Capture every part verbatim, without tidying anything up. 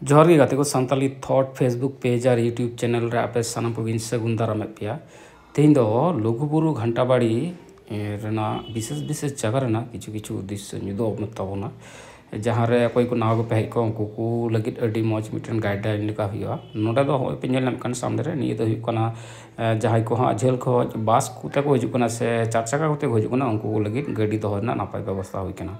ᱡᱚᱦᱟᱨ ᱜᱮ ᱜᱟᱛᱮ ᱠᱚ, ᱥᱟᱱᱛᱟᱞᱤ ᱛᱷᱚᱴ Facebook ᱯᱮᱡᱽ ᱟᱨ YouTube ᱪᱮᱱᱮᱞ ᱨᱮ ᱟᱯᱮ ᱥᱟᱱᱟᱢ ᱠᱚᱜᱮᱧ ᱥᱟᱹᱜᱩᱱ ᱫᱟᱨᱟᱢᱮᱫ ᱯᱮᱭᱟ᱾ ᱛᱮᱦᱮᱧ ᱫᱚ ᱞᱩᱜᱩᱵᱩᱨᱩ ᱜᱷᱟᱱᱴᱟ ᱵᱟᱲᱤ ᱨᱮᱱᱟᱜ ᱵᱤᱥᱮᱥ ᱵᱤᱥᱮᱥ ᱡᱟᱭᱜᱟ ᱨᱮᱱᱟᱜ ᱠᱤᱪᱷᱩ ᱠᱤᱪᱷᱩ ᱩᱫᱽᱫᱮᱥᱥᱚ ᱧᱩᱫᱚ ᱛᱟᱵᱚᱱᱟ, ᱡᱟᱦᱟᱸ ᱨᱮ ᱚᱠᱚᱭ ᱠᱚ ᱱᱟᱣᱟ ᱠᱚ ᱯᱮ ᱦᱮᱡ ᱠᱚᱜᱼᱟ, ᱩᱱᱠᱩ ᱠᱚ ᱞᱟᱹᱜᱤᱫ ᱟᱹᱰᱤ ᱢᱚᱡᱽ ᱢᱤᱫᱴᱮᱱ ᱜᱟᱭᱤᱰ ᱞᱟᱭᱤᱱ ᱞᱮᱠᱟ ᱦᱩᱭᱩᱜᱼᱟ᱾ ᱱᱚᱰᱮ ᱫᱚ ᱦᱚᱸᱜᱼᱚᱭ ᱯᱮ ᱧᱮᱞ ᱧᱟᱢ ᱠᱟᱱ ᱥᱟᱢᱱᱮ ᱨᱮ, ᱱᱤᱭᱟᱹ ᱫᱚ ᱦᱩᱭᱩᱜ ᱠᱟᱱᱟ ᱡᱟᱦᱟᱸᱭ ᱠᱚ ᱦᱟᱸᱜ ᱡᱷᱟᱹᱞ ᱠᱷᱚᱱ ᱵᱟᱥ ᱠᱚᱛᱮ ᱠᱚ ᱦᱤᱡᱩᱜ ᱠᱟᱱᱟ ᱥᱮ ᱪᱟᱨ ᱪᱟᱠᱟ ᱠᱚᱛᱮ ᱠᱚ ᱦᱤᱡᱩᱜ ᱠᱟᱱᱟ, ᱩᱱᱠᱩ ᱠᱚ ᱞᱟᱹᱜᱤᱫ ᱜᱟᱹᱰᱤ ᱫᱚᱦᱚ ᱨᱮᱱᱟᱜ ᱱᱟᱯᱟᱭ ᱵᱮᱵᱚᱥᱛᱷᱟ ᱦᱩᱭ ᱠᱟᱱᱟ᱾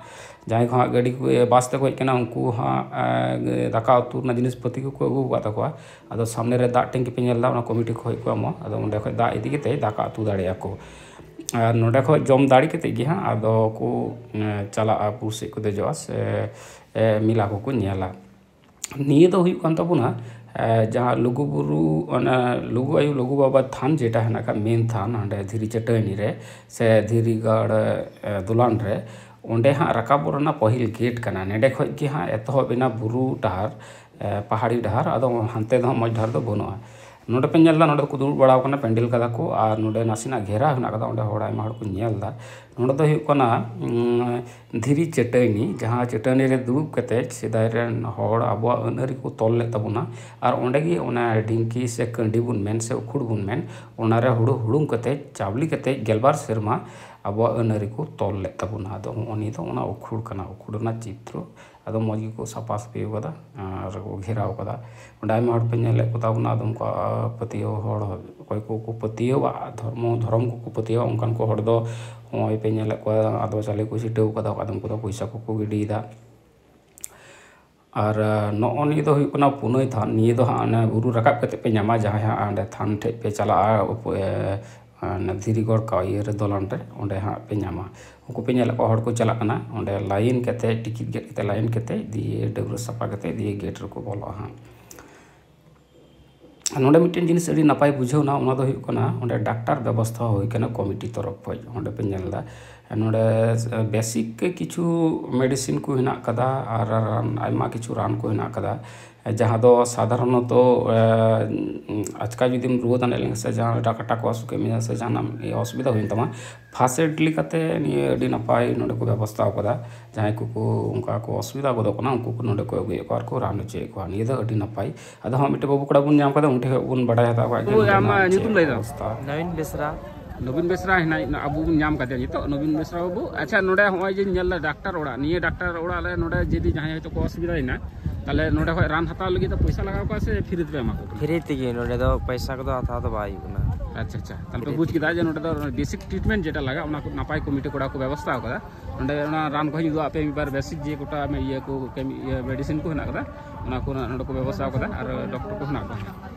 ᱡᱟᱦᱟᱸᱭ ᱠᱚ ᱦᱟᱸᱜ ᱜᱟᱹᱰᱤ ᱠᱚ, ᱵᱟᱥ ᱛᱮᱠᱚ ᱦᱮᱡ ᱠᱟᱱᱟ, ᱩᱱᱠᱩ ᱦᱟᱸᱜ ᱫᱟᱠᱟ ᱩᱛᱩ ᱨᱮᱱᱟᱜ ᱡᱤᱱᱤᱥ ᱯᱟᱹᱛᱤ ᱠᱚᱠᱚ ᱟᱹᱜᱩ ᱟᱠᱟᱫ ᱛᱟᱠᱚᱣᱟ᱾ ᱟᱫᱚ ᱥᱟᱢᱱᱮ ᱨᱮ ᱫᱟᱜ ᱴᱮᱝᱠᱤ ᱯᱮ ᱧᱮᱞ ᱮᱫᱟ, ᱚᱱᱟ ᱠᱚᱢᱤᱴᱤ ᱠᱷᱚᱱ ᱠᱚ ᱮᱢᱚᱜᱼᱟ᱾ ᱟᱫᱚ ᱚᱸᱰᱮ ᱠᱷᱚᱱ ᱫᱟᱜ ᱤᱫᱤ ᱠᱟᱛᱮ ᱫᱟᱠᱟ ᱩᱛᱩ ᱫᱟᱲᱮᱭᱟᱜᱼᱟ ᱠᱚ᱾ ᱟᱨ ᱱᱚᱸᱰᱮ ᱠᱷᱚᱱ ᱡᱚᱢ ᱫᱟᱲᱮ ᱠᱟᱛᱮ ᱜᱮ ᱦᱟᱸᱜ ᱟᱫᱚ ᱠᱚ ᱪᱟᱞᱟᱜᱼᱟ, ᱵᱩᱨᱩ ᱥᱮᱫ ᱠᱚ ᱫᱮᱡᱚᱜᱼᱟ ᱥᱮ ᱢᱮᱞᱟ ᱠᱚᱠᱚ ᱧᱮᱞᱟ᱾ ᱱᱤᱭᱟᱹ ᱫᱚ ᱦᱩᱭᱩᱜ ᱠᱟᱱ ᱛᱟᱵᱚᱱᱟ ᱡᱟᱦᱟᱸ ᱞᱩᱜᱩ ᱵᱩᱨᱩ, ᱚᱱᱟ ᱞᱩᱜᱩ ᱟᱭᱳ ᱞᱩᱜᱩ ᱵᱟᱵᱟ ᱛᱷᱟᱱ, ᱡᱮᱴᱟ ᱦᱮᱱᱟᱜ ᱠᱟᱜ ᱢᱮᱱ ᱛᱷᱟᱱ ᱦᱟᱸᱰᱮ ᱫᱷᱤᱨᱤ ᱪᱟᱹᱴᱟᱹᱱᱤ ᱨᱮ ᱥᱮ ᱫᱷᱤᱨᱤ ᱜᱟᱲ ᱫᱚᱞᱟᱱ ᱨᱮ, ᱚᱸᱰᱮ ᱦᱟᱸᱜ ᱨᱟᱠᱟᱵᱚᱜ ᱨᱮᱱᱟᱜ ᱯᱟᱹᱦᱤᱞ ᱜᱮᱴ ᱠᱟᱱᱟ᱾ ᱱᱚᱸᱰᱮ ᱠᱷᱚᱱ ᱜᱮ ᱦᱟᱸᱜ ᱮᱛᱚᱦᱚᱵ ᱮᱱᱟ ᱵᱩᱨᱩ ᱰᱟᱦᱟᱨ, ᱯᱟᱦᱟᱲᱤ ᱰᱟᱦᱟᱨ᱾ ᱟᱫᱚ ᱦᱟᱱᱛᱮ ᱫᱚ ᱦᱟᱸᱜ ᱢᱚᱡᱽ ᱰᱟᱦᱟᱨ ᱫᱚ ᱵᱟᱹᱱᱩᱜᱼᱟ᱾ ᱱᱚᱰᱮ ᱯᱮ ᱧᱮᱞ ᱮᱫᱟ, ᱱᱚᱰᱮ ᱫᱚᱠᱚ ᱫᱩᱲᱩᱵ ᱵᱟᱲᱟ ᱟᱠᱟᱱᱟ, ᱯᱮᱱᱰᱮᱞ ᱠᱟᱫᱟ ᱠᱚ, ᱟᱨ ᱱᱚᱰᱮ ᱱᱟᱥᱮᱱᱟᱜ ᱜᱷᱮᱨᱟ ᱦᱮᱱᱟᱜ ᱠᱟᱫᱟ, ᱚᱸᱰᱮ ᱦᱚᱲ ᱟᱭᱢᱟ ᱦᱚᱲ ᱠᱚ ᱧᱮᱞ ᱮᱫᱟ᱾ ᱱᱚᱰᱮ ᱫᱚ ᱦᱩᱭᱩᱜ ᱠᱟᱱᱟ ᱫᱷᱤᱨᱤ ᱪᱟᱹᱴᱟᱹᱱᱤ, ᱡᱟᱦᱟᱸ ᱪᱟᱹᱴᱟᱹᱱᱤ ᱨᱮ ᱫᱩᱲᱩᱵ ᱠᱟᱛᱮ ᱥᱮᱫᱟᱭ ᱨᱮᱱ ᱦᱚᱲ ᱟᱵᱚᱣᱟᱜ ᱟᱹᱱ ᱟᱹᱨᱤ ᱠᱚ ᱛᱚᱞ ᱞᱮᱫ ᱛᱟᱵᱚᱱᱟ᱾ ᱟᱨ ᱚᱸᱰᱮ ᱜᱮ ᱚᱱᱟ ᱰᱷᱤᱝᱠᱤ ᱥᱮ ᱠᱟᱹᱰᱤ ᱵᱚᱱ ᱢᱮᱱ ᱥᱮ ᱩᱠᱷᱩᱲ ᱵᱚᱱ ᱢᱮᱱ, ᱚᱱᱟᱨᱮ ᱦᱩᱲᱩ ᱦᱩᱲᱩᱝ ᱠᱟᱛᱮ, ᱪᱟᱣᱞᱮ ᱠᱟᱛᱮ ᱜᱮᱞᱵᱟᱨ ᱥᱮᱨᱢᱟ ᱟᱵᱚᱣᱟᱜ ᱟᱹᱱ ᱟᱹᱨᱤ ᱠᱚ ᱛᱚᱞ ᱞᱮᱫ ᱛᱟᱵᱚᱱᱟ᱾ ᱟᱫᱚ ᱦᱚᱸᱜᱼᱚ ᱱᱤᱭᱟᱹ ᱫᱚ ᱚᱱᱟ ᱩᱠᱷᱩᱲ ᱠᱟᱱᱟ, ᱩᱠᱷᱩᱲ ᱨᱮᱱᱟᱜ ᱪᱤᱛᱨᱚ᱾ ᱟᱫᱚ ᱢᱚᱡᱽ ᱜᱮᱠᱚ ᱥᱟᱯᱷᱟ ᱥᱟᱹᱯᱷᱤ ᱟᱠᱟᱫᱟ ᱟᱨ ᱠᱚ ᱜᱷᱮᱨᱟᱣ ᱟᱠᱟᱫᱟ᱾ ᱚᱸᱰᱮ ᱟᱭᱢᱟ ᱦᱚᱲ ᱯᱮ ᱧᱮᱞᱮᱫ ᱠᱚ ᱛᱟᱵᱚᱱᱟ, ᱟᱫᱚ ᱚᱱᱠᱟ ᱯᱟᱹᱛᱭᱟᱹᱣ ᱦᱚᱲ, ᱚᱠᱚᱭ ᱠᱚᱠᱚ ᱯᱟᱹᱛᱭᱟᱹᱣᱟᱜᱼᱟ, ᱫᱷᱚᱨᱢᱚ ᱫᱷᱚᱨᱚᱢ ᱠᱚᱠᱚ ᱯᱟᱹᱛᱭᱟᱹᱣᱟ, ᱚᱱᱠᱟᱱ ᱠᱚ ᱦᱚᱲ ᱫᱚ ᱱᱚᱜᱼᱚᱭ ᱯᱮ ᱧᱮᱞᱮᱫ ᱠᱚᱣᱟ, ᱟᱫᱚ ᱪᱟᱣᱞᱮ ᱠᱚ ᱪᱷᱤᱴᱟᱹᱣ ᱟᱠᱟᱫᱟ, ᱟᱫᱚᱢ ᱠᱚᱫᱚ ᱯᱚᱭᱥᱟ ᱠᱚᱠᱚ ᱜᱤᱰᱤᱭᱮᱫᱟ᱾ ᱟᱨ ᱱᱚᱜᱼᱚ ᱱᱤᱭᱟᱹ ᱫᱚ ᱦᱩᱭᱩᱜ ᱠᱟᱱᱟ ᱯᱩᱱᱟᱹᱭ ᱛᱷᱟᱱ᱾ ᱱᱤᱭᱟᱹ ᱫᱚ ᱦᱟᱸᱜ ᱚᱱᱮ ᱵᱩᱨᱩ ᱨᱟᱠᱟᱵ ᱠᱟᱛᱮ ᱯᱮ ᱧᱟᱢᱟ, ᱡᱟᱦᱟᱸᱭ ᱦᱟᱸᱜ ᱚᱸᱰᱮ ᱛᱷᱟᱱ ᱴᱷᱮᱡ ᱯᱮ ᱪᱟᱞᱟᱜᱼᱟ, ᱩᱯ-, ᱮ, ᱚᱱᱟ ᱫᱷᱤᱨᱤ ᱜᱚᱲ ᱠᱟ-, ᱤᱭᱟᱹ ᱨᱮ, ᱫᱚᱞᱟᱱ ᱨᱮ, ᱚᱸᱰᱮ ᱦᱟᱸᱜ ᱯᱮ ᱧᱟᱢᱟ᱾ ᱩᱱᱠᱩ ᱯᱮ ᱧᱮᱞᱮᱫ ᱠᱚᱣᱟ, ᱦᱚᱲ ᱠᱚ ᱪᱟᱞᱟᱜ ᱠᱟᱱᱟ, ᱚᱸᱰᱮ ᱞᱟᱭᱤᱱ ᱠᱟᱛᱮ, ᱴᱤᱠᱤᱴ ᱜᱮᱫ ᱠᱟᱛᱮ, ᱞᱟᱭᱤᱱ ᱠᱟᱛᱮ, ᱫᱤᱭᱮ ᱰᱟᱹᱵᱽᱨᱟᱹ ᱥᱟᱯᱷᱟ ᱠᱟᱛᱮ, ᱫᱤᱭᱮ ᱜᱮᱴ ᱨᱮᱠᱚ ᱵᱚᱞᱚᱜᱼᱟ ᱦᱟᱸᱜ᱾ ᱱᱚᱰᱮ ᱢᱤᱫᱴᱮᱱ ᱡᱤᱱᱤᱥ ᱟᱹᱰᱤ ᱱᱟᱯᱟᱭ ᱵᱩᱡᱷᱟᱹᱣ ᱮᱱᱟ, ᱚᱱᱟ ᱫᱚ ᱦᱩᱭᱩᱜ ᱠᱟᱱᱟ, ᱚᱸᱰᱮ ᱰᱟᱠᱛᱟᱨ ᱵᱮᱵᱚᱥᱛᱷᱟ ᱦᱩᱭ ᱠᱟᱱᱟ ᱠᱚᱢᱤᱴᱤ ᱛᱚᱨᱚᱯ ᱠᱷᱚᱡ᱾ ᱚᱸᱰᱮ ᱯᱮ ᱧᱮᱞ ᱮᱫᱟ, ᱱᱚᱰᱮ ᱵᱮᱥᱤᱠ ᱠᱤᱪᱷᱩ ᱢᱮᱰᱤᱥᱤᱱ ᱠᱚ ᱦᱮᱱᱟᱜ ᱠᱟᱫᱟ ᱟᱨ ᱨᱟᱱ, ᱟᱭᱢᱟ ᱠᱤᱪᱷᱩ ᱨᱟᱱ ᱠᱚ ᱦᱮᱱᱟᱜ ᱠᱟᱫᱟ, ᱡᱟᱦᱟᱸ ᱫᱚ ᱥᱟᱫᱷᱟᱨᱚᱱᱚᱛᱚ ᱟᱪᱠᱟ ᱡᱩᱫᱤᱢ ᱨᱩᱣᱟᱹ ᱫᱟᱱᱮ ᱞᱮᱱᱠᱷᱟᱱ ᱥᱮ ᱡᱟᱦᱟᱸ ᱰᱟᱠᱟ ᱴᱟᱠᱟ ᱚᱥᱩᱠ ᱮᱢ ᱥᱮ ᱡᱟᱦᱟᱱᱟᱜ ᱚᱥᱩᱵᱤᱫᱷᱟ ᱦᱩᱭᱮᱱ ᱛᱟᱢᱟ, ᱯᱷᱟᱥᱴ ᱮᱰ ᱞᱮᱠᱟᱛᱮ ᱱᱤᱭᱟᱹ ᱟᱹᱰᱤ ᱱᱟᱯᱟᱭ ᱱᱚᱰᱮ ᱠᱚ ᱵᱮᱵᱚᱥᱛᱷᱟ ᱟᱠᱟᱫᱟ᱾ ᱡᱟᱦᱟᱸᱭ ᱠᱚᱠᱚ ᱚᱱᱠᱟ ᱠᱚ ᱚᱥᱩᱵᱤᱫᱷᱟ ᱜᱚᱫᱚᱜ ᱠᱟᱱᱟ, ᱩᱱᱠᱩ ᱠᱚ ᱱᱚᱰᱮ ᱠᱚ ᱟᱹᱜᱩᱭᱮᱫ ᱠᱚᱣᱟ ᱟᱨ ᱠᱚ ᱨᱟᱱ ᱦᱚᱪᱚᱭᱮᱫ ᱠᱚᱣᱟ᱾ ᱱᱤᱭᱟᱹ ᱫᱚ ᱟᱹᱰᱤ ᱱᱟᱯᱟᱭ᱾ ᱟᱫᱚ ᱦᱟᱸᱜ ᱢᱤᱫᱴᱮᱱ ᱵᱟᱹᱵᱩ ᱠᱚᱲᱟ ᱵᱚᱱ ᱧᱟᱢ ᱠᱟᱫᱟ, ᱩᱱᱤ ᱴᱷᱮᱱ ᱵᱚᱱ ᱵᱟᱰᱟᱭ ᱦᱟᱛᱟᱣ ᱠᱟᱜ ᱜᱮ᱾ ᱵᱟᱹᱵᱩ, ᱱᱚᱰᱮᱱᱟᱜ ᱟᱢᱟᱜ ᱪᱮᱫ ᱧᱩᱛᱩᱢ ᱞᱟᱹᱭ ᱛᱟᱢ? ᱚᱵᱚᱥᱛᱷᱟ? ᱱᱚᱵᱤᱱ ᱵᱮᱥᱨᱟ᱾ ᱱᱚᱵᱤᱱ ᱵᱮᱥᱨᱟ ᱦᱮᱱᱟᱭ, ᱟᱵᱚ ᱵᱚᱱ ᱧᱟᱢ ᱠᱟᱫᱮᱭᱟ ᱱᱤᱛᱚᱜ, ᱱᱚᱵᱤᱱ ᱵᱮᱥᱨᱟ ᱵᱟᱹᱵᱩ᱾ ᱟᱪᱪᱷᱟ, ᱱᱚᱰᱮ ᱦᱚᱸᱜᱼᱚᱭ ᱡᱮᱧ ᱧᱮᱞ ᱮᱫᱟ ᱰᱟᱠᱛᱟᱨ ᱚᱲᱟᱜ, ᱱᱤᱭᱟᱹ ᱰᱟᱠᱛᱟᱨ ᱚᱲᱟᱜ ᱨᱮ ᱱᱚᱰᱮ ᱡᱩᱫᱤ ᱡᱟᱦᱟᱸᱭ ᱦᱚᱭᱛᱳ ᱠᱚ ᱚᱥᱩᱵᱤᱫᱷᱟᱭᱮᱱᱟ, ᱛᱟᱦᱚᱞᱮ ᱱᱚᱰᱮ ᱠᱷᱚᱡ ᱨᱟᱱ ᱦᱟᱛᱟᱣ ᱞᱟᱹᱜᱤᱫ ᱫᱚ ᱯᱚᱭᱥᱟ ᱞᱟᱜᱟᱣ ᱠᱚᱣᱟ ᱥᱮ ᱯᱷᱨᱤ ᱛᱮᱯᱮ ᱮᱢᱟ ᱠᱚ ᱠᱟᱱᱟ? ᱯᱷᱨᱤ ᱛᱮᱜᱮ, ᱱᱚᱰᱮ ᱫᱚ ᱯᱚᱭᱥᱟ ᱠᱚᱫᱚ ᱦᱟᱛᱟᱣ ᱫᱚ ᱵᱟᱭ ᱦᱩᱭᱩᱜ ᱠᱟᱱᱟ᱾ ᱟᱪᱪᱷᱟ, ᱟᱪᱪᱷᱟ, ᱛᱟᱦᱚᱞᱮ ᱯᱮ ᱯᱷᱨᱤ ᱵᱩᱡᱽ ᱛᱮᱜᱮ᱾ ᱠᱮᱫᱟ ᱡᱮ ᱱᱚᱰᱮ ᱫᱚ ᱵᱮᱥᱤᱠ ᱴᱨᱤᱴᱢᱮᱱᱴ ᱡᱮᱴᱟ ᱞᱟᱜᱟᱜ, ᱚᱱᱟ ᱠᱚ ᱱᱟᱯᱟᱭ ᱠᱚᱢᱤᱴᱤ ᱠᱚᱲᱟ ᱠᱚ ᱵᱮᱵᱚᱥᱛᱷᱟ ᱟᱠᱟᱫᱟ᱾ ᱱᱚᱰᱮ ᱚᱱᱟ ᱨᱟᱱ ᱠᱚᱦᱚᱸᱧ ᱩᱫᱩᱜ ᱟᱯᱮ ᱢᱤᱫ ᱵᱟᱨ ᱵᱮᱥᱤᱠ ᱡᱮ ᱠᱚᱴᱟ ᱤᱭᱟᱹ ᱠᱚ ᱠᱟᱹᱢᱤ, ᱤᱭᱟᱹ ᱢᱮᱰᱤᱥᱤᱱ ᱠᱚ ᱦᱮᱱᱟᱜ ᱟᱠᱟᱫᱟ, ᱚᱱᱟ ᱠᱚ ᱱᱚᱰᱮ ᱠᱚ ᱵᱮᱵᱚᱥᱛᱷᱟ ᱟᱠᱟᱫᱟ ᱟᱨ ᱰᱚᱠᱴᱚᱨ ᱠᱚ ᱦᱮᱱᱟᱜ ᱠᱚᱣᱟ᱾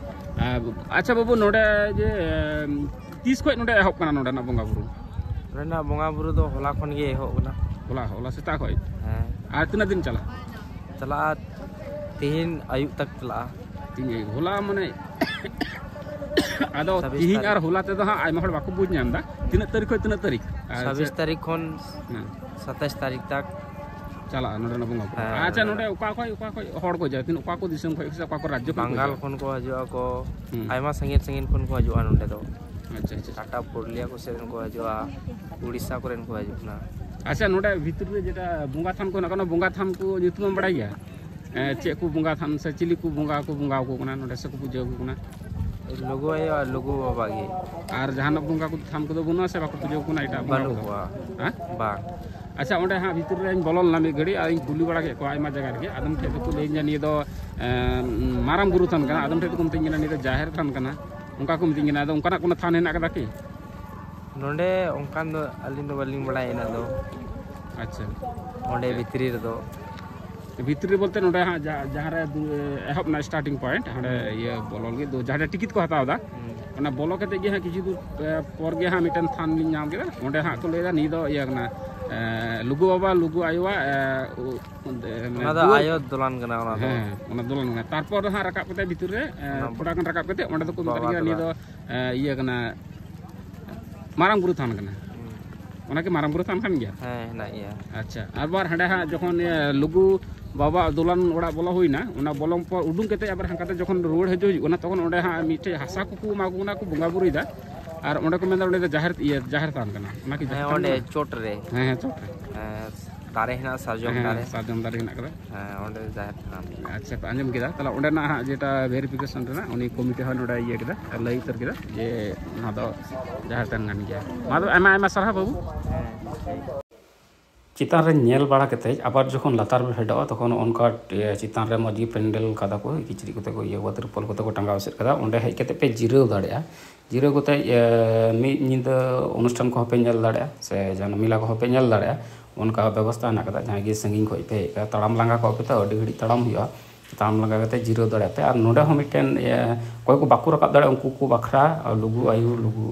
ᱟᱨ ᱟᱪᱪᱷᱟ ᱵᱟᱹᱵᱩ, ᱱᱚᱰᱮ ᱡᱮ ᱛᱤᱥ ᱠᱷᱚᱡ ᱱᱚᱰᱮ ᱮᱦᱚᱵ ᱠᱟᱱᱟ ᱱᱚᱰᱮᱱᱟᱜ ᱵᱚᱸᱜᱟ ᱵᱩᱨᱩ? ᱱᱚᱰᱮᱱᱟᱜ ᱵᱚᱸᱜᱟ ᱵᱩᱨᱩ ᱫᱚ ᱦᱚᱞᱟ ᱠᱷᱚᱱ ᱜᱮ ᱮᱦᱚᱵ ᱠᱟᱱᱟ᱾ ᱦᱚᱞᱟ, ᱦᱚᱞᱟ ᱥᱮᱛᱟᱜ ᱠᱷᱚᱡ? ᱦᱮᱸ᱾ ᱟᱨ ᱛᱤᱱᱟᱹᱜ ᱫᱤᱱ ᱪᱟᱞᱟᱜᱼᱟ? ᱪᱟᱞᱟᱜᱼᱟ, ᱛᱤᱦᱤᱧ ᱟᱹᱭᱩᱵ ᱛᱟᱠ ᱪᱟᱞᱟᱜᱼᱟ᱾ ᱛᱤᱦᱤᱧ ᱟᱹᱭᱩᱵ, ᱦᱚᱞᱟ ᱢᱟᱱᱮ ᱟᱫᱚ ᱪᱷᱟᱵᱵᱤᱥ ᱛᱤᱦᱤᱧ ᱟᱨ ᱛᱟᱹᱨᱤᱠᱷ᱾ ᱦᱚᱞᱟ ᱛᱮᱫᱚ ᱦᱟᱸᱜ ᱟᱭᱢᱟ ᱦᱚᱲ ᱵᱟᱠᱚ ᱵᱩᱡᱽ ᱧᱟᱢ ᱮᱫᱟ ᱛᱤᱱᱟᱹᱜ ᱛᱟᱹᱨᱤᱠᱷ ᱠᱷᱚᱡ ᱛᱤᱱᱟᱹᱜ ᱛᱟᱹᱨᱤᱠᱷ᱾ ᱟᱨ ᱪᱷᱟᱵᱵᱤᱥ ᱪᱮᱫ ᱛᱟᱹᱨᱤᱠᱷ ᱠᱷᱚᱱ ᱦᱮᱸ᱾ ᱥᱟᱛᱟᱭᱤᱥ ᱛᱟᱹᱨᱤᱠᱷ ᱛᱟᱠ᱾ ᱪᱟᱞᱟᱜᱼᱟ ᱱᱚᱰᱮᱱᱟᱜ ᱵᱚᱸᱜᱟ ᱵᱩᱨᱩ᱾ ᱦᱮᱸ, ᱟᱪᱪᱷᱟ, ᱱᱚᱰᱮ᱾ ᱱᱚᱰᱮ ᱚᱠᱟ ᱠᱷᱚᱡ, ᱚᱠᱟ ᱠᱷᱚᱡ ᱦᱚᱲ ᱠᱚ ᱦᱤᱡᱩᱜᱼᱟ? ᱛᱤᱱᱟᱹᱜ, ᱚᱠᱟ ᱠᱚ ᱫᱤᱥᱚᱢ ᱠᱷᱚᱡ ᱥᱮ ᱚᱠᱟ ᱠᱚ ᱨᱟᱡᱽᱡᱚ ᱠᱷᱚᱡ ᱠᱚ ᱵᱟᱝᱜᱟᱞ ᱦᱤᱡᱩᱜᱼᱟ? ᱠᱷᱚᱱ ᱠᱚ ᱦᱤᱡᱩᱜᱼᱟ ᱠᱚ, ᱦᱩᱸ᱾ ᱟᱭᱢᱟ ᱥᱟᱺᱜᱤᱧ ᱥᱟᱺᱜᱤᱧ ᱠᱷᱚᱱ ᱠᱚ ᱦᱤᱡᱩᱜᱼᱟ ᱱᱚᱰᱮ ᱫᱚ᱾ ᱟᱪᱪᱷᱟ, ᱟᱪᱪᱷᱟ, ᱟᱪᱪᱷᱟ᱾ ᱴᱟᱴᱟ ᱯᱩᱨᱩᱞᱤᱭᱟ ᱠᱚ ᱥᱮᱫ ᱨᱮᱱ ᱠᱚ ᱦᱤᱡᱩᱜᱼᱟ, ᱩᱲᱤᱥᱥᱟ ᱠᱚᱨᱮᱱ ᱠᱚ ᱦᱤᱡᱩᱜ ᱠᱟᱱᱟ᱾ ᱟᱪᱪᱷᱟ, ᱱᱚᱰᱮ ᱵᱷᱤᱛᱨᱤ ᱨᱮ ᱡᱮᱴᱟ ᱵᱚᱸᱜᱟ ᱛᱷᱟᱱ ᱠᱚ ᱦᱮᱱᱟᱜ ᱠᱟᱱᱟ, ᱵᱚᱸᱜᱟ ᱛᱷᱟᱱ ᱠᱚ ᱧᱩᱛᱩᱢᱮᱢ ᱵᱟᱲᱟᱭ ᱜᱮᱭᱟ? ᱮ, ᱪᱮᱫ ᱠᱚ ᱵᱚᱸᱜᱟ ᱛᱷᱟᱱ ᱥᱮ ᱪᱤᱞᱤ ᱠᱚ ᱵᱚᱸᱜᱟ ᱠᱚ ᱵᱚᱸᱜᱟ ᱟᱠᱚ ᱠᱟᱱᱟ ᱱᱚᱰᱮ ᱥᱮ ᱠᱚ ᱯᱩᱡᱟᱹ ᱟᱠᱚ ᱠᱟᱱᱟ? ᱞᱩᱜᱩ ᱟᱭᱳ ᱟᱨ ᱞᱩᱜᱩ ᱵᱟᱵᱟ ᱜᱮ᱾ ᱟᱨ ᱡᱟᱦᱟᱱᱟᱜ ᱵᱚᱸᱜᱟ ᱠᱚ ᱛᱷᱟᱱ ᱠᱚᱫᱚ ᱵᱟᱹᱱᱩᱜᱼᱟ ᱥᱮ ᱵᱟᱠᱚ ᱯᱩᱡᱟᱹ ᱟᱠᱚ ᱠᱟᱱᱟ ᱮᱴᱟᱜ ᱵᱚᱸᱜᱟ ᱵᱟᱹᱱᱩᱜ ᱠᱚᱫᱚ? ᱠᱚᱣᱟ᱾ ᱦᱮᱸ? ᱵᱟᱝ᱾ ᱟᱪᱪᱷᱟ, ᱚᱸᱰᱮ ᱦᱟᱸᱜ ᱵᱷᱤᱛᱤᱨ ᱨᱮᱧ ᱵᱚᱞᱚ ᱞᱮᱱᱟ ᱢᱤᱫ ᱜᱷᱟᱹᱲᱤᱡ ᱟᱨ ᱤᱧ ᱠᱩᱞᱤ ᱵᱟᱲᱟ ᱠᱮᱫ ᱠᱚᱣᱟ ᱟᱭᱢᱟ ᱡᱟᱭᱜᱟ ᱨᱮᱜᱮ, ᱟᱫᱚᱢ ᱴᱷᱮᱡ ᱫᱚᱠᱚ ᱞᱟᱹᱭᱟᱹᱧᱟ ᱱᱤᱭᱟᱹ ᱫᱚ, ᱮᱸ, ᱢᱟᱨᱟᱝ ᱵᱩᱨᱩ ᱛᱷᱟᱱ ᱠᱟᱱᱟ, ᱟᱫᱚᱢ ᱴᱷᱮᱡ ᱫᱚᱠᱚ ᱢᱤᱛᱟᱹᱧ ᱠᱟᱱᱟ ᱱᱤᱭᱟᱹ ᱫᱚ ᱡᱟᱦᱮᱨ ᱛᱷᱟᱱ ᱠᱟᱱᱟ, ᱚᱱᱠᱟ ᱠᱚ ᱢᱤᱛᱟᱹᱧ ᱠᱟᱱᱟ᱾ ᱟᱫᱚ ᱚᱱᱠᱟᱱᱟᱜ ᱠᱳᱱᱳ ᱛᱷᱟᱱ ᱦᱮᱱᱟᱜ ᱠᱟᱫᱟ ᱠᱤ? ᱱᱚᱰᱮ ᱚᱱᱠᱟᱱ ᱫᱚ ᱟᱹᱞᱤᱧ ᱫᱚ ᱵᱟᱹᱞᱤᱧ ᱵᱟᱲᱟᱭᱟ ᱤᱱᱟᱹᱜ ᱫᱚ᱾ ᱟᱪᱪᱷᱟ᱾ ᱚᱸᱰᱮ ᱵᱷᱤᱛᱨᱤ ᱨᱮᱫᱚ᱾ ᱵᱷᱤᱛᱨᱤ ᱨᱮ ᱵᱚᱞᱛᱮ ᱱᱚᱰᱮ ᱦᱟᱸᱜ ᱡᱟ-, ᱡᱟᱦᱟᱸ ᱨᱮ ᱫᱩ-, ᱮᱦᱚᱵ ᱮᱱᱟ starting point, ᱦᱟᱸᱰᱮ ᱦᱩᱸ᱾ ᱤᱭᱟᱹ ᱵᱚᱞᱚᱱ ᱞᱟᱹᱜᱤᱫ ᱫᱚ ᱡᱟᱦᱟᱸ ᱨᱮ ᱴᱤᱠᱤᱴ ᱠᱚ ᱦᱟᱛᱟᱣ ᱮᱫᱟ, ᱦᱩᱸ᱾ ᱚᱱᱟ ᱵᱚᱞᱚ ᱠᱟᱛᱮ ᱜᱮ ᱦᱟᱸᱜ ᱠᱤᱪᱷᱩ ᱫᱩᱨ, ᱮ, ᱯᱚᱨ ᱜᱮ ᱦᱟᱸᱜ ᱢᱤᱫᱴᱮᱱ ᱛᱷᱟᱱ ᱞᱤᱧ ᱧᱟᱢ ᱠᱮᱫᱟ᱾ ᱚᱸᱰᱮ ᱦᱟᱸᱜ ᱠᱚ ᱞᱟᱹᱭ ᱮᱫᱟ ᱱᱤᱭᱟᱹ ᱫᱚ ᱤᱭᱟᱹ ᱠᱟᱱᱟ, ᱮ, ᱞᱩᱜᱩ ᱵᱟᱵᱟ, ᱞᱩᱜᱩ ᱟᱭᱳᱣᱟᱜ, ᱮ, ᱩ-, ᱚᱱᱟ ᱫᱚ ᱫᱩᱣᱟᱹᱨ᱾ ᱟᱭᱳ ᱫᱚᱞᱟᱱ ᱠᱟᱱᱟ ᱚᱱᱟ ᱫᱚ᱾ ᱦᱮᱸ, ᱚᱱᱟ ᱫᱚᱞᱟᱱ ᱠᱟᱱᱟ᱾ ᱛᱟᱨᱯᱚᱨ ᱫᱚ ᱦᱟᱸᱜ ᱨᱟᱠᱟᱵ ᱠᱟᱛᱮ ᱵᱷᱤᱛᱤᱨ ᱨᱮ, ᱮ, ᱚᱱᱟ ᱛᱷᱚᱲᱟ ᱜᱟᱱ ᱨᱟᱠᱟᱵ ᱠᱟᱛᱮ ᱚᱸᱰᱮ ᱫᱚᱠᱚ ᱢᱮᱛᱟᱜ ᱵᱟᱵᱟ ᱞᱤᱧᱟ ᱱᱤᱭᱟᱹ ᱫᱚᱞᱟᱱ᱾ ᱫᱚ, ᱮ, ᱤᱭᱟᱹ ᱠᱟᱱᱟ, ᱢᱟᱨᱟᱝ ᱵᱩᱨᱩ ᱛᱷᱟᱱ ᱠᱟᱱᱟ᱾ ᱦᱩᱸ᱾ ᱚᱱᱟ ᱠᱤ ᱢᱟᱨᱟᱝ ᱵᱩᱨᱩ ᱛᱷᱟᱱ ᱠᱟᱱ ᱜᱮᱭᱟ? ᱦᱮᱸ, ᱦᱮᱱᱟᱜ ᱜᱮᱭᱟ᱾ ᱟᱪᱪᱷᱟ, ᱟᱨᱵᱟᱨ ᱦᱟᱸᱰᱮ ᱦᱟᱸᱜ ᱡᱚᱠᱷᱚᱱ ᱤᱭᱟᱹ ᱞᱩᱜᱩ ᱵᱟᱵᱟ ᱫᱚᱞᱟᱱ ᱚᱲᱟᱜ ᱵᱚᱞᱚ ᱦᱩᱭᱱᱟ, ᱚᱱᱟ ᱵᱚᱞᱚᱱ ᱯᱚᱨ ᱩᱰᱩᱝ ᱠᱟᱛᱮ ᱟᱵᱟᱨ ᱦᱟᱱᱠᱟᱛᱮ ᱡᱚᱠᱷᱚᱱ ᱨᱩᱣᱟᱹᱲ ᱦᱤᱡᱩᱜ ᱦᱩᱭᱩᱜ ᱠᱟᱱᱟ, ᱛᱚᱠᱷᱚᱱ ᱚᱸᱰᱮ ᱦᱟᱸᱜ ᱢᱤᱫᱴᱮᱡ ᱦᱟᱥᱟ ᱠᱚᱠᱚ ᱮᱢᱟ ᱠᱚ ᱠᱟᱱᱟ, ᱠᱚ ᱵᱚᱸᱜᱟ ᱵᱩᱨᱩᱭᱮᱫᱟ, ᱟᱨ ᱚᱸᱰᱮ ᱠᱚ ᱢᱮᱱᱫᱟ ᱚᱸᱰᱮ ᱫᱚ ᱡᱟᱦᱮᱨ, ᱤᱭᱟᱹ, ᱡᱟᱦᱮᱨ ᱛᱷᱟᱱ ᱠᱟᱱᱟ, ᱚᱱᱟ ᱠᱤ ᱦᱮᱸ, ᱡᱟᱦᱮᱨ ᱛᱷᱟᱱ ᱚᱸᱰᱮ ᱠᱟᱱᱟ? ᱪᱚᱴ ᱨᱮ᱾ ᱦᱮᱸ, ᱦᱮᱸ, ᱪᱚᱴ ᱨᱮ᱾ ᱦᱮᱸ, ᱫᱟᱨᱮ ᱦᱮᱱᱟᱜᱼᱟ, ᱥᱟᱨᱡᱚᱢ ᱦᱮᱸ, ᱫᱟᱨᱮ᱾ ᱥᱟᱨᱡᱚᱢ ᱫᱟᱨᱮ ᱦᱮᱱᱟᱜ ᱠᱟᱫᱟ᱾ ᱦᱮᱸ, ᱚᱸᱰᱮ ᱡᱟᱦᱮᱨ ᱛᱷᱟᱱ᱾ ᱟᱪᱪᱷᱟ, ᱯᱮ ᱟᱸᱡᱚᱢ ᱠᱮᱫᱟ? ᱛᱟᱦᱚᱞᱮ ᱚᱸᱰᱮᱱᱟᱜ ᱦᱟᱸᱜ ᱡᱮᱴᱟ ᱵᱷᱮᱨᱤᱯᱷᱤᱠᱮᱥᱚᱱ ᱨᱮᱱᱟᱜ ᱩᱱᱤ ᱠᱚᱢᱤᱴᱤ ᱦᱚᱸ ᱱᱚᱰᱮ ᱤᱭᱟᱹ ᱠᱮᱫᱟ, ᱞᱟᱹᱭ ᱩᱛᱟᱹᱨ ᱠᱮᱫᱟ ᱡᱮ ᱱᱚᱣᱟ ᱫᱚ ᱡᱟᱦᱮᱨ ᱛᱷᱟᱱ ᱠᱟᱱ ᱜᱮᱭᱟ᱾ ᱢᱟ ᱫᱚ ᱟᱭᱢᱟ ᱟᱭᱢᱟ ᱥᱟᱨᱦᱟᱣ ᱵᱟᱹᱵᱩ᱾ ᱪᱮᱛᱟᱱ ᱨᱮ ᱧᱮᱞ ᱵᱟᱲᱟ ᱠᱟᱛᱮᱫ ᱟᱵᱟᱨ ᱡᱚᱠᱷᱚᱱ ᱞᱟᱛᱟᱨ ᱯᱮ ᱯᱷᱮᱰᱚᱜᱼᱟ, ᱛᱚᱠᱷᱚᱱ ᱚᱱᱠᱟ, ᱮ, ᱪᱮᱛᱟᱱ ᱨᱮ ᱢᱚᱡᱽ ᱜᱮ ᱯᱮᱱᱰᱮᱞ ᱠᱟᱫᱟ ᱠᱚ, ᱠᱤᱪᱨᱤᱡ ᱠᱚᱛᱮ ᱠᱚ ᱤᱭᱟᱹ ᱠᱟᱫᱟ, ᱛᱤᱨᱯᱚᱞ ᱠᱚᱛᱮ ᱠᱚ ᱴᱟᱸᱜᱟᱣ ᱮᱥᱮᱫ ᱠᱟᱫᱟ᱾ ᱚᱸᱰᱮ ᱦᱮᱡ ᱠᱟᱛᱮᱫ ᱯᱮ ᱡᱤᱨᱟᱹᱣ ᱫᱟᱲᱮᱭᱟᱜᱼᱟ᱾ ᱡᱤᱨᱟᱹᱣ ᱠᱟᱛᱮᱫ, ᱮ, ᱢᱤᱫ ᱧᱤᱫᱟᱹ ᱚᱱᱩᱥᱴᱷᱟᱱ ᱠᱚᱦᱚᱸ ᱯᱮ ᱧᱮᱞ ᱫᱟᱲᱮᱭᱟᱜᱼᱟ, ᱥᱮ ᱡᱟᱦᱟᱱᱟᱜ ᱢᱮᱞᱟ ᱠᱚᱦᱚᱸ ᱯᱮ ᱧᱮᱞ ᱫᱟᱲᱮᱭᱟᱜᱼᱟ᱾ ᱚᱱᱠᱟ ᱵᱮᱵᱚᱥᱛᱷᱟ ᱦᱮᱱᱟᱜ ᱠᱟᱫᱟ᱾ ᱡᱟᱦᱟᱸᱭ ᱜᱮ ᱥᱟᱺᱜᱤᱧ ᱠᱷᱚᱱ ᱯᱮ ᱦᱮᱡ ᱠᱟᱱᱟ, ᱛᱟᱲᱟᱢ ᱞᱟᱸᱜᱟ ᱠᱚᱜ ᱯᱮ ᱛᱚ, ᱟᱹᱰᱤ ᱜᱷᱟᱹᱲᱤᱡ ᱛᱟᱲᱟᱢ ᱦᱩᱭᱩᱜᱼᱟ᱾ ᱛᱟᱲᱟᱢ ᱞᱟᱸᱜᱟ ᱠᱟᱛᱮᱫ ᱡᱤᱨᱟᱹᱣ ᱫᱟᱲᱮᱭᱟᱜ ᱯᱮ᱾ ᱟᱨ ᱱᱚᱰᱮ ᱦᱚᱸ ᱢᱤᱫᱴᱮᱱ, ᱮ, ᱚᱠᱚᱭ ᱠᱚ ᱵᱟᱠᱚ ᱨᱟᱠᱟᱵ ᱫᱟᱲᱮᱭᱟᱜᱼᱟ, ᱩᱱᱠᱩ ᱠᱚ ᱵᱟᱠᱷᱨᱟ ᱞᱩᱜᱩ ᱟᱭᱳ, ᱞᱩᱜᱩ,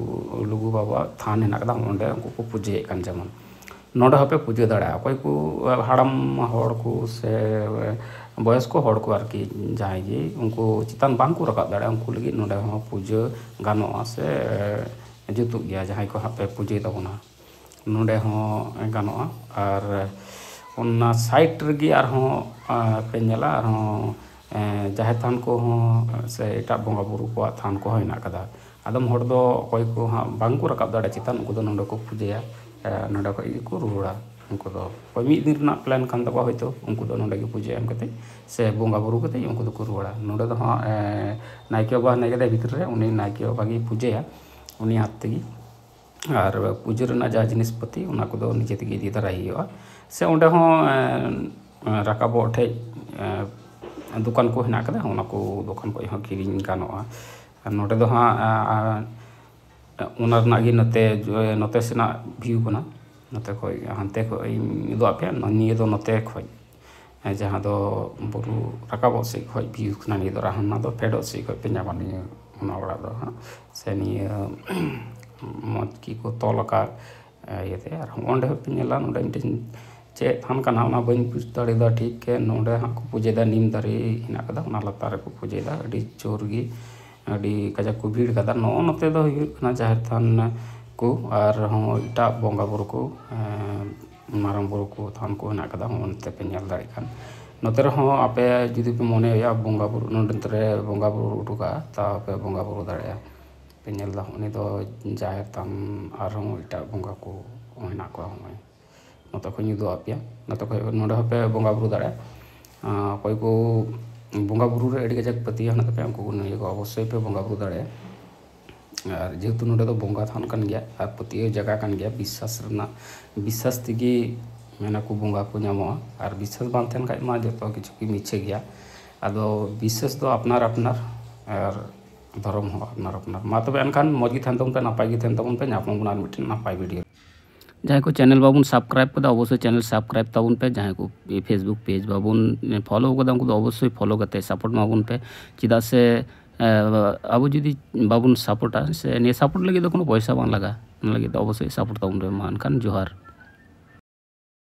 ᱞᱩᱜᱩ ᱵᱟᱵᱟᱣᱟᱜ ᱛᱷᱟᱱ ᱦᱮᱱᱟᱜ ᱠᱟᱫᱟ, ᱚᱸᱰᱮ ᱩᱱᱠᱩ ᱠᱚ ᱯᱩᱡᱟᱹᱭᱮᱫ ᱠᱟᱱ᱾ ᱡᱮᱢᱚᱱ ᱱᱚᱰᱮ ᱦᱚᱸᱯᱮ ᱯᱩᱡᱟᱹ ᱫᱟᱲᱮᱭᱟᱜᱼᱟ᱾ ᱚᱠᱚᱭ ᱠᱚ ᱦᱟᱲᱟᱢ ᱦᱚᱲ ᱠᱚ ᱥᱮ ᱵᱚᱭᱚᱥᱠᱚ ᱦᱚᱲ ᱠᱚ ᱟᱨᱠᱤ, ᱡᱟᱦᱟᱸᱭ ᱜᱮ ᱩᱱᱠᱩ ᱪᱮᱛᱟᱱ ᱵᱟᱝ ᱠᱚ ᱨᱟᱠᱟᱵ ᱫᱟᱲᱮᱭᱟᱜᱼᱟ, ᱩᱱᱠᱩ ᱞᱟᱹᱜᱤᱫ ᱱᱚᱰᱮ ᱦᱚᱸ ᱯᱩᱡᱟᱹ ᱜᱟᱱᱚᱜᱼᱟ ᱥᱮ ᱡᱩᱛᱩᱜ ᱜᱮᱭᱟ, ᱡᱟᱦᱟᱸᱭ ᱠᱚ ᱦᱟᱸᱜ ᱯᱮ ᱯᱩᱡᱟᱹᱭ ᱛᱟᱵᱚᱱᱟ᱾ ᱱᱚᱰᱮ ᱦᱚᱸ ᱜᱟᱱᱚᱜᱼᱟ᱾ ᱟᱨ ᱚᱱᱟ ᱥᱟᱭᱤᱰ ᱨᱮᱜᱮ ᱟᱨᱦᱚᱸ, ᱟ, ᱯᱮ ᱧᱮᱞᱟ, ᱟᱨᱦᱚᱸ, ᱮ, ᱡᱟᱦᱮᱨ ᱛᱷᱟᱱ ᱠᱚᱦᱚᱸ ᱥᱮ ᱮᱴᱟᱜ ᱵᱚᱸᱜᱟ ᱵᱩᱨᱩ ᱠᱚᱣᱟᱜ ᱛᱷᱟᱱ ᱠᱚᱦᱚᱸ ᱦᱮᱱᱟᱜ ᱠᱟᱫᱟ᱾ ᱟᱫᱚᱢ ᱦᱚᱲ ᱫᱚ ᱚᱠᱚᱭ ᱠᱚ ᱦᱟᱸᱜ ᱵᱟᱝ ᱠᱚ ᱨᱟᱠᱟᱵ ᱫᱟᱲᱮᱭᱟᱜᱼᱟ ᱪᱮᱛᱟᱱ, ᱩᱱᱠᱩ ᱫᱚ ᱱᱚᱰᱮ ᱠᱚ ᱯᱩᱡᱟᱹᱭᱟ, ᱮ, ᱱᱚᱰᱮ ᱠᱷᱚᱡ ᱜᱮᱠᱚ ᱨᱩᱣᱟᱹᱲᱟ᱾ ᱩᱱᱠᱩ ᱫᱚ ᱚᱠᱚᱭ ᱢᱤᱫ ᱫᱤᱱ ᱨᱮᱱᱟᱜ ᱯᱞᱮᱱ ᱠᱟᱱ ᱛᱟᱠᱚᱣᱟ ᱦᱚᱭᱛᱳ, ᱩᱱᱠᱩ ᱫᱚ ᱱᱚᱰᱮ ᱜᱮ ᱯᱩᱡᱟᱹ ᱮᱢ ᱠᱟᱛᱮ ᱥᱮ ᱵᱚᱸᱜᱟ ᱵᱩᱨᱩ ᱠᱟᱛᱮ ᱩᱱᱠᱩ ᱫᱚᱠᱚ ᱨᱩᱣᱟᱹᱲᱟ᱾ ᱱᱚᱰᱮ ᱫᱚ ᱦᱟᱸᱜ, ᱮ, ᱱᱟᱭᱠᱮ ᱵᱟᱵᱟ ᱦᱮᱱᱟᱭ ᱠᱟᱫᱮᱭᱟ ᱵᱷᱤᱛᱨᱤ ᱨᱮ, ᱩᱱᱤ ᱱᱟᱭᱠᱮ ᱵᱟᱵᱟ ᱜᱮᱭ ᱯᱩᱡᱟᱹᱭᱟ ᱩᱱᱤ ᱦᱟᱛ ᱛᱮᱜᱮ᱾ ᱟᱨ ᱯᱩᱡᱟᱹ ᱨᱮᱱᱟᱜ ᱡᱟᱦᱟᱸ ᱡᱤᱱᱤᱥ ᱯᱟᱹᱛᱤ, ᱚᱱᱟ ᱠᱚᱫᱚ ᱱᱤᱡᱮ ᱛᱮᱜᱮ ᱤᱫᱤ ᱛᱟᱨᱟᱭ ᱦᱩᱭᱩᱜᱼᱟ᱾ ᱥᱮ ᱚᱸᱰᱮ ᱦᱚᱸ, ᱮ, ᱨᱟᱠᱟᱵᱚᱜ ᱴᱷᱮᱡ, ᱮ, ᱫᱚᱠᱟᱱ ᱠᱚ ᱦᱮᱱᱟᱜ ᱠᱟᱫᱟ, ᱚᱱᱟ ᱠᱚ ᱫᱚᱠᱟᱱ ᱠᱷᱚᱡ ᱦᱚᱸ ᱠᱤᱨᱤᱧ ᱜᱟᱱᱚᱜᱼᱟ᱾ ᱟᱨ ᱱᱚᱰᱮ ᱫᱚ ᱦᱟᱸᱜ, ᱮ, ᱚᱱᱟ ᱨᱮᱱᱟᱜ ᱜᱮ ᱱᱚᱛᱮ, ᱱᱚᱛᱮ ᱥᱮᱱᱟᱜ ᱵᱷᱤᱭᱩ ᱠᱟᱱᱟ᱾ ᱱᱚᱛᱮ ᱠᱷᱚᱡ, ᱦᱟᱱᱛᱮ ᱠᱷᱚᱡ ᱤᱧ ᱩᱫᱩᱜ ᱟᱯᱮᱭᱟ, ᱱᱤᱭᱟᱹ ᱫᱚ ᱱᱚᱛᱮ ᱠᱷᱚᱡ, ᱡᱟᱦᱟᱸ ᱫᱚ ᱵᱩᱨᱩ ᱨᱟᱠᱟᱵᱚᱜ ᱥᱮᱫ ᱠᱷᱚᱡ ᱵᱷᱤᱭᱩ ᱠᱟᱱᱟ᱾ ᱱᱤᱭᱟᱹ ᱫᱚ ᱦᱟᱱᱟ ᱫᱚ ᱯᱷᱮᱰᱚᱜ ᱥᱮᱫ ᱠᱷᱚᱡ ᱯᱮ ᱧᱟᱢᱟ ᱱᱤᱭᱟᱹ, ᱚᱱᱟ ᱚᱲᱟᱜ ᱫᱚ ᱦᱟᱸᱜ᱾ ᱥᱮ ᱱᱤᱭᱟᱹ ᱢᱚᱡᱽ ᱜᱮᱠᱚ ᱛᱚᱞ ᱟᱠᱟᱫ, ᱮ, ᱤᱭᱟᱹᱛᱮ᱾ ᱟᱨ ᱚᱸᱰᱮ ᱦᱚᱸ ᱯᱮ ᱧᱮᱞᱟ, ᱱᱚᱰᱮ ᱢᱤᱫᱴᱮᱱ ᱪᱮᱫ ᱛᱷᱟᱱ ᱠᱟᱱᱟ, ᱚᱱᱟ ᱵᱟᱹᱧ ᱵᱩᱡᱽ ᱫᱟᱲᱮᱭᱟᱫᱟ ᱴᱷᱤᱠ᱾ ᱱᱚᱰᱮ ᱦᱟᱸᱜ ᱠᱚ ᱯᱩᱡᱟᱹᱭᱮᱫᱟ, ᱱᱤᱢ ᱫᱟᱨᱮ ᱦᱮᱱᱟᱜ ᱠᱟᱫᱟ, ᱚᱱᱟ ᱞᱟᱛᱟᱨ ᱨᱮᱠᱚ ᱯᱩᱡᱟᱹᱭᱮᱫᱟ᱾ ᱟᱹᱰᱤ ᱡᱳᱨ ᱜᱮ, ᱟᱹᱰᱤ ᱠᱟᱡᱟᱠ ᱠᱚ ᱵᱷᱤᱲ ᱠᱟᱫᱟ᱾ ᱱᱚᱜᱼᱚ ᱱᱚᱛᱮ ᱫᱚ ᱦᱩᱭᱩᱜ ᱠᱟᱱᱟ ᱡᱟᱦᱮᱨ ᱛᱷᱟᱱ, ᱠᱚ ᱟᱨᱦᱚᱸ ᱮᱴᱟᱜ ᱵᱚᱸᱜᱟ ᱵᱩᱨᱩ ᱠᱚ, ᱮᱸ, ᱢᱟᱨᱟᱝ ᱵᱩᱨᱩ ᱠᱚ ᱛᱷᱟᱱ ᱠᱚ ᱦᱮᱱᱟᱜ ᱠᱟᱫᱟ, ᱚᱱᱛᱮ ᱯᱮ ᱧᱮᱞ ᱫᱟᱲᱮᱭᱟᱜ ᱠᱷᱟᱱ᱾ ᱱᱚᱛᱮ ᱨᱮᱦᱚᱸ ᱟᱯᱮ ᱡᱩᱫᱤ ᱯᱮ ᱢᱚᱱᱮᱭᱟ ᱵᱚᱸᱜᱟ ᱵᱩᱨᱩ, ᱱᱚᱸᱰᱮ ᱨᱮ ᱵᱚᱸᱜᱟ ᱵᱩᱨᱩ ᱦᱚᱴᱚ ᱠᱟᱜᱼᱟ, ᱛᱟᱣ ᱯᱮ ᱵᱚᱸᱜᱟ ᱵᱩᱨᱩ ᱫᱟᱲᱮᱭᱟᱜᱼᱟ᱾ ᱯᱮ ᱧᱮᱞ ᱮᱫᱟ, ᱩᱱᱤ ᱫᱚ ᱡᱟᱦᱮᱨ ᱛᱷᱟᱱ, ᱟᱨᱦᱚᱸ ᱮᱴᱟᱜ ᱵᱚᱸᱜᱟ ᱠᱚ ᱦᱮᱱᱟᱜ ᱠᱚᱣᱟ᱾ ᱦᱚᱸᱜᱼᱚᱭ ᱱᱚᱛᱮ ᱠᱷᱚᱱ ᱤᱧ ᱩᱫᱩᱜ ᱟᱫ ᱯᱮᱭᱟ, ᱱᱚᱛᱮ ᱠᱷᱚᱱ ᱱᱚᱸᱰᱮ ᱦᱚᱸᱯᱮ ᱵᱚᱸᱜᱟ ᱵᱩᱨᱩ ᱫᱟᱲᱮᱭᱟᱜᱼᱟ᱾ ᱟᱸ, ᱚᱠᱚᱭ ᱠᱚ ᱵᱚᱸᱜᱟ ᱵᱩᱨᱩ ᱨᱮ ᱟᱹᱰᱤ ᱠᱟᱡᱟᱠ ᱯᱟᱹᱛᱭᱟᱹᱣ ᱦᱮᱱᱟᱜ ᱛᱟᱯᱮᱭᱟ, ᱩᱱᱠᱩ ᱠᱚ ᱱᱤᱭᱟᱹ ᱠᱚ ᱚᱵᱚᱥᱥᱳᱭ ᱯᱮ ᱵᱚᱸᱜᱟ ᱵᱩᱨᱩ ᱫᱟᱲᱮᱭᱟᱜᱼᱟ᱾ ᱟᱨ ᱡᱮᱦᱮᱛᱩ ᱱᱚᱸᱰᱮ ᱫᱚ ᱵᱚᱸᱜᱟ ᱛᱷᱟᱱ ᱠᱟᱱ ᱜᱮᱭᱟ ᱟᱨ ᱯᱟᱹᱛᱭᱟᱹᱣ ᱡᱟᱭᱜᱟ ᱠᱟᱱ ᱜᱮᱭᱟ, ᱵᱤᱥᱥᱟᱥ ᱨᱮᱱᱟᱜ, ᱵᱤᱥᱥᱟᱥ ᱛᱮᱜᱮ ᱢᱮᱱᱟᱠᱚ ᱵᱚᱸᱜᱟ ᱠᱚ ᱧᱟᱢᱚᱜᱼᱟ᱾ ᱟᱨ ᱵᱤᱥᱥᱟᱥ ᱵᱟᱝ ᱛᱟᱦᱮᱱ ᱠᱷᱟᱡ ᱢᱟ ᱡᱚᱛᱚ ᱠᱤᱪᱷᱩ ᱜᱮ ᱢᱤᱪᱷᱟᱹ ᱜᱮᱭᱟ᱾ ᱟᱫᱚ ᱵᱤᱥᱥᱟᱥ ᱫᱚ ᱟᱯᱱᱟᱨ ᱟᱯᱱᱟᱨ, ᱟᱨ ᱫᱷᱚᱨᱚᱢ ᱦᱚᱸ ᱟᱯᱱᱟᱨ ᱟᱯᱱᱟᱨ᱾ ᱢᱟ ᱛᱚᱵᱮ ᱮᱱᱠᱷᱟᱱ ᱢᱚᱡᱽ ᱜᱮ ᱛᱟᱦᱮᱱ ᱛᱟᱵᱚᱱ ᱯᱮ, ᱱᱟᱯᱟᱭ ᱜᱮ ᱛᱟᱦᱮᱱ ᱛᱟᱵᱚᱱ ᱯᱮ, ᱧᱟᱯᱟᱢ ᱵᱚᱱᱟ ᱟᱨ ᱢᱤᱫᱴᱮᱱ ᱱᱟᱯᱟᱭ video᱾ ᱡᱟᱦᱟᱸᱭ ᱠᱚ channel ᱵᱟᱵᱚᱱ subscribe ᱠᱟᱫᱟ, ᱚᱵᱚᱥᱥᱳᱭ channel subscribe ᱛᱟᱵᱚᱱ ᱯᱮ᱾ ᱡᱟᱦᱟᱸᱭ ᱠᱚ Facebook page ᱵᱟᱵᱚᱱ follow ᱠᱟᱫᱟ, ᱩᱱᱠᱩ ᱫᱚ ᱚᱵᱚᱥᱥᱳᱭ follow ᱠᱟᱛᱮ support ᱢᱟᱵᱚᱱ ᱯᱮ᱾ ᱪᱮᱫᱟᱜ ᱥᱮ, ᱮ, ᱟᱵᱚ ᱡᱩᱫᱤ ᱵᱟᱵᱚᱱ supportᱟ, ᱥᱮ ᱱᱤᱭᱟᱹ support ᱞᱟᱹᱜᱤᱫ ᱫᱚ ᱠᱳᱱᱳ ᱯᱚᱭᱥᱟ ᱵᱟᱝ ᱞᱟᱜᱟᱜᱼᱟ, ᱚᱱᱟ ᱞᱟᱹᱜᱤᱫ ᱫᱚ ᱚᱵᱚᱥᱥᱳᱭ support ᱛᱟᱵᱚᱱ ᱯᱮ᱾ ᱢᱟ ᱮᱱᱠᱷᱟᱱ ᱡᱚᱦᱟᱨ᱾